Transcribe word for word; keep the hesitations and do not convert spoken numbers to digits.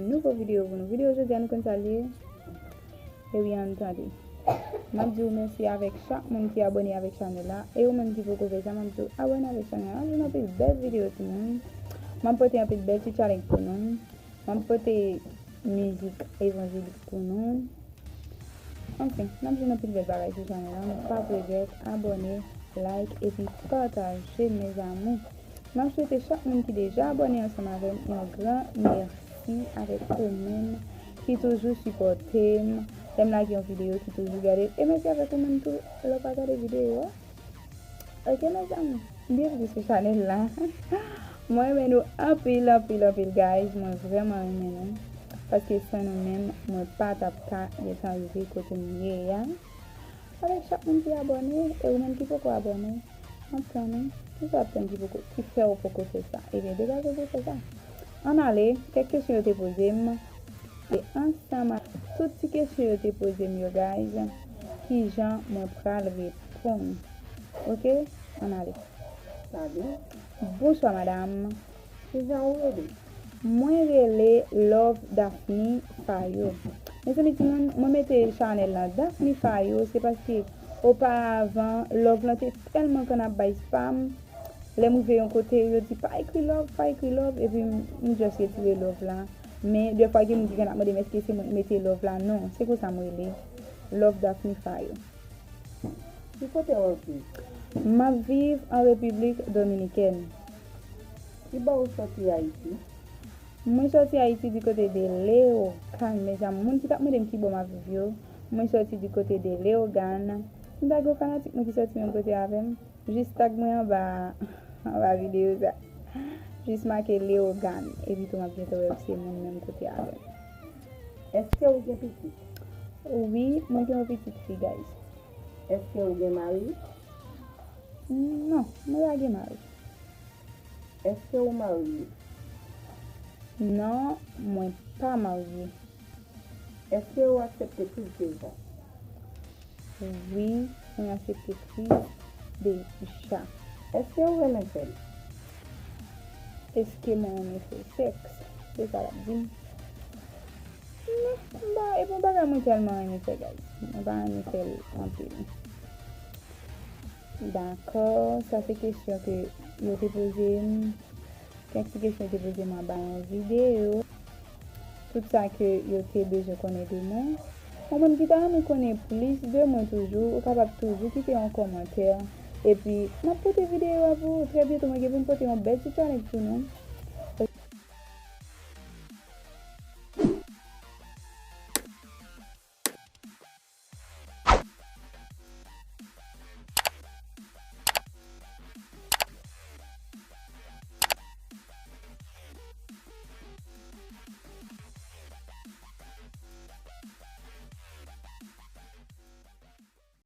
Nouvo videyo pou nou. Videyo jodi a nou konn sa l ye? E wi, ann tande. M ap di w mèsi avèk chak moun ki abòne avèk chanèl la. E ou menm ki poko fè sa, m ap di w abòne avèk chanèl la. M ap jwenn anpil bèl videyo, timoun. M ap pote anpil bèl ti challenge pou nou. M ap pote mizik evanjelik pou nou. Anfen, n ap jwenn anpil bèl bagay sou chanèl la. Pa regrèt, abòne, like, epi pataje, mes amours. M ap swete chak moun ki deja abòne ansanm avè m yon gran mèsi avèk ou menm ki toujou sipòte m. Lè m lage yon videyo ki toujou gade l. E mèsi avèk ou menm tou lè w pa gade videyo a. Ok, mes amours, byenveni sou chanèl la. Mwen renmen nou anpil, anpil, anpil, guys. Mwen vrèman renmen nou. Paske san nou menm, mwen pa t ap ka gentan rive kote m ye a. Avèk chak moun ki abòne, e ou menm ki poko abòne, m ap tann ou. Kisa w ap tann ki poko, ki fè w poko fè sa? Ebyen, degaje w pou w fè sa. Ann ale, kèk kesyon yo te poze m. E ansanm ak tout ti kesyon yo te poze m yo, guys, kijan mwen pral reponn? Ok? Ann ale. Salut. Bonswa, madam. Kijan ou rele? Mwen rele Love Daphne Fayo. Mezanmi, timoun, mwen mete chanèl lan Daphne Fayo, se paske oparavan, love lan te tèlman konn ap bay spam. Lè m rive yon kote, yo di, "Pa ekri love, pa ekri love," epi m, m just retire love la. Men, defwa, gen moun ki konn ap mande m èske se mwen ki mete love la. Non, se konsa m rele. Love Daphne Fayo. Ki kote w ap viv? M ap viv an Repiblik Dominikèn. Ki bò ou sòti Ayiti? Mwen sòti Ayiti di kote de Leyogàn, mes amours. Moun ki t ap mande m ki bò m ap viv yo, mwen sòti di kote de Leyogàn. M ta gen yon fanatik mwen ki sòti menm kote avè m, jis tag mwen anba, anba videyo sa. Jis make Leyogàn, epi tou m ap gentan wè se moun menm kote avè m. Èske ou gen pitit? Wi, mwen gen yon pitit fi, guys. Èske ou gen mari? Non, mwen pa gen mari. Èske ou marye? Non, mwen pa marye. Èske ou aksepte Kris deja? Wi, mwen aksepte Kris deja. Èske ou renmen fè l? Èske mwen renmen fè sèks? Se sa l ap di m. Non, m pa, e pa yon bagay mwen tèlman renmen fè, guys. Mwen pa renmen fè l anpil. Dakò, sa se kesyon ke yo te poze m. Kèk ti kesyon yo te poze m anba yon videyo. Tout sa ke yo te bezwen konnen de mwen. Ou menm ki ta renmen konnen plis de mwen toujou, ou kapab toujou kite yon kòmantè. Epi, m ap pote videyo a pou ou. Trè byento, mwen gen pou m pote yon bèl ti challenge pou nou.